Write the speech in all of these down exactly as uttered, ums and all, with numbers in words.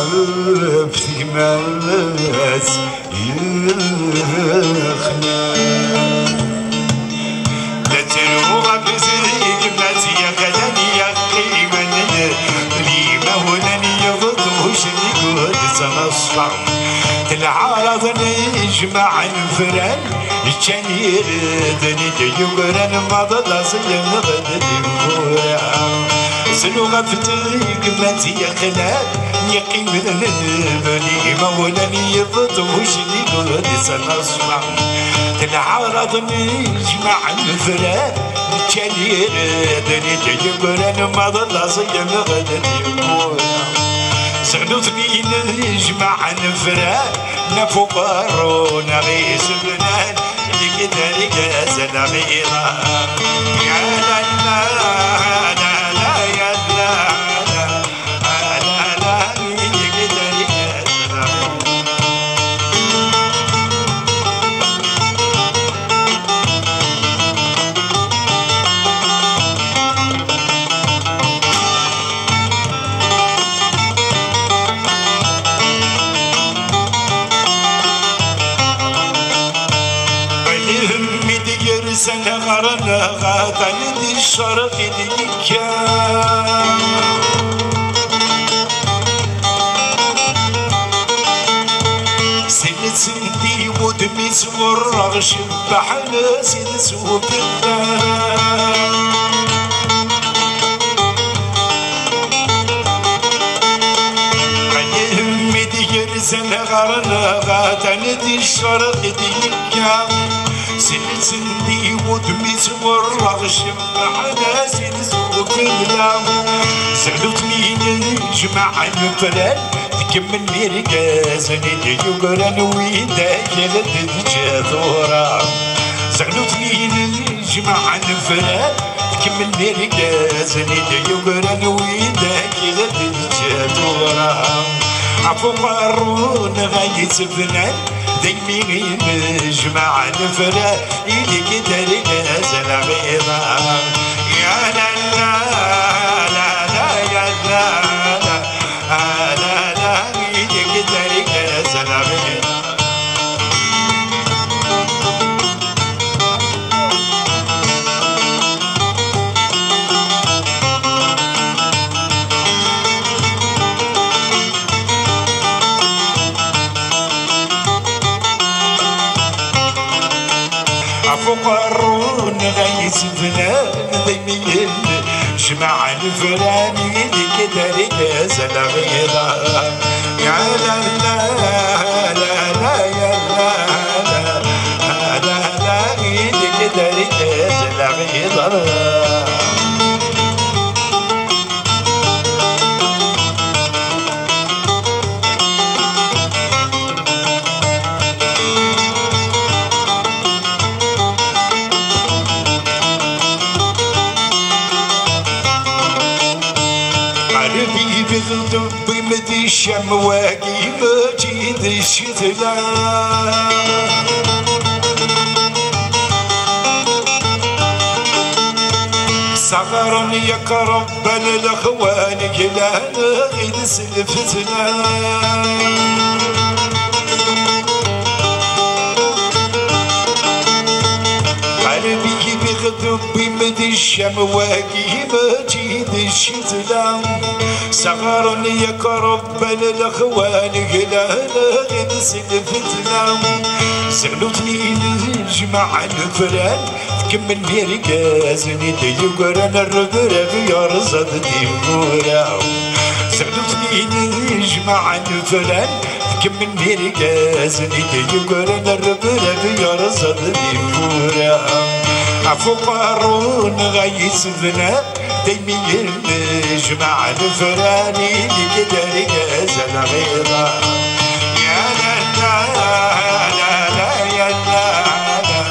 Ɣef tegmat yexlan. La ttruɣ ɣef tegmat yexlan yeqqimen d yimawlan yeḍḍucen i kud ttneṣfa. Telɛaraḍ nejmaɛ nefran. Ččan irden i d-yugran maḍ laẓ yemɣed tiwwura. Zlu ɣef tegmat yexlan yeqqimen d imawlan yeḍḍucen i kud ttneṣfa. Telɛaraḍ nejmaɛ nefran. Ččan irden i d-yugran maḍ laẓ yemɣed tiwwura. Zlu-ten i nejmaɛ nefran. Naf uqerru neɣ isebnan, deg targaz neɣ iḍan. Ya la la, la la, ya la la, la la, deg targaz neɣ iḍan. Alhem i d-yersan ɣer-neɣ, atan di ccerq i d-yekka. Slet-d i wudem-is werreɣ, cebbaḥen s iles ufella. Almi d-yerzan ɣer-neɣ, atan di ccerq i d-yekka. Slet-d i wudem-is werreɣ, cebbaḥen s iles ufella. Zlu-ten i nejmaɛ nefran, tkemmel irgazen i d-yugran, widak la d-teǧǧa tura. Zlu-ten i nejmaɛ nefran, tkemmel irgazen i d-yugran, widak la d-teǧǧa tura. Ɣef uqerru-nneɣ ay yettebnan, daymi i nejmaɛ nefran, i deg i d-rgaz lɣiḍa. Ya la la, la la, ya la la, a la la, i deg i d-rgaz lɣiḍa. Ɣef uqerru-nneɣ ay yettebnan d imiyen, jmaɛ nefran i deg i d-rgaz lɣiḍa. Ya la la, la la, ya la la, la la, i deg i d-rgaz lɣiḍa. Qrib i d-tewwim di ccam wagi, mačči d ccetla. Ssaɣren yak rebban lexwan glan ɣid s lfetna. Qrib i d-tewwim di ccam wagi, mačči d ccetla. Ssaɣren yak rebban lexwan glan ɣid s lfetna. Zlu-ten i nejmaɛ nefran, tkemmel irgazen i d-yugran, rrebrab yerẓa-d tiwwura. Zlu-ten i nejmaɛ nefran, tkemmel irgazen i d-yugran, rrebrab yerẓa-d tiwwura. Ɣef uqerru-nneɣ ay yettebnan, daymi i nejmaɛ nefran, i deg i d-rgaz lɣiḍa. Ya la la, la la, ya la la,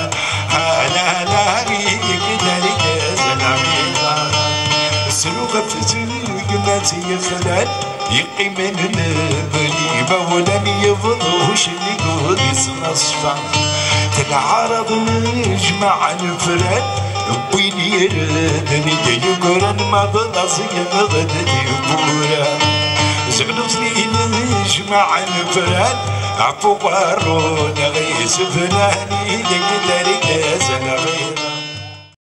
a la la, i deg i d-rgaz lɣiḍa. Sru ɣef tegmat yexlan, yeqqimen d imawlan, yeḍḍucen i kud yettneṣfa. Telɛaraḍ nejmaɛ nefran, wwin irden i d-yugran, ma d laẓ yemɣed tiwwura. Zlu-ten i Maɛen fran ɣef uqerru-nneɣ, iseflan i deg d-argaz-nneɣ.